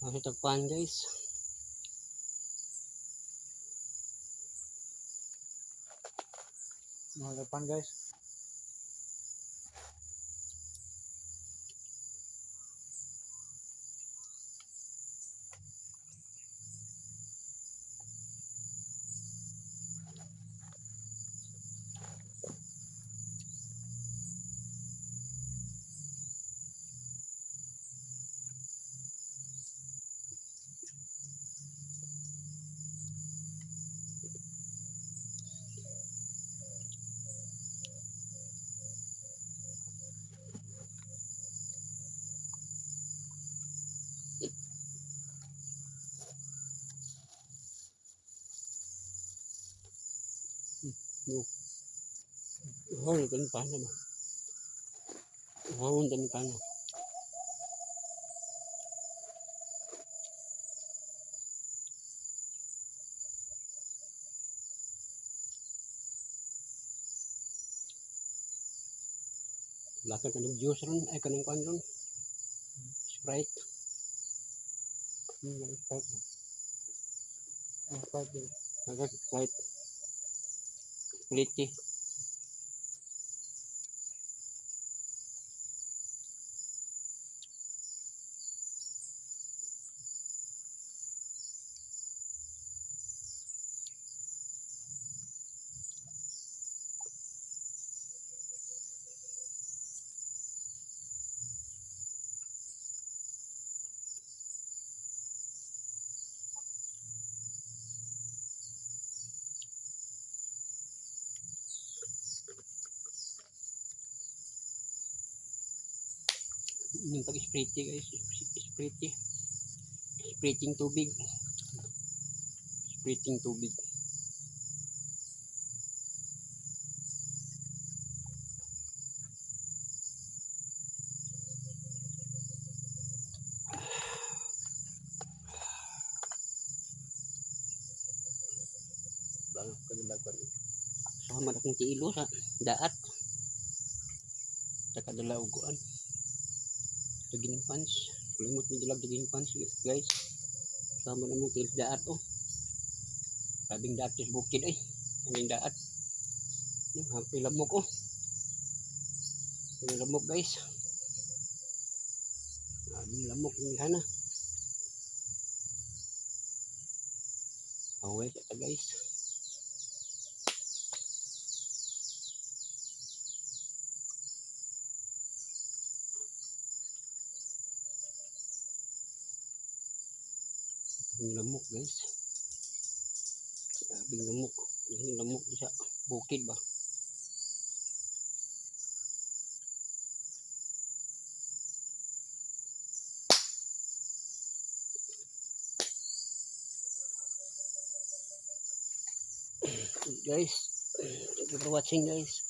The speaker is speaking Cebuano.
Mga tagpan, guys. Mga kapan, guys. Oh, ganun pa na ba? Oh, ganun pa na. Lakad ka ng juice ron, ay kanang kwan ron. Sprite. Sprite. Ang part din. Naga, Sprite. Sprite. Yung pag Sprite, guys. Sprite. Spriting tubig. Spriting tubig. Bago ka dalagan. Sama na akong tiilo sa daat. Takadala uguan. Tagin pants. Limot mi dilag tagin pants, guys. Sama na mong tiil sa daat oh. Sabing daat sa bukid ay. Ang daat. Happy lamok oh. Ang lamok, guys. Sabing lamok yung hana. Okay ta, guys. Ang lamok, guys. Sabing lamok. Ang lamok sa bukid ba. Guys, thank you for watching, guys.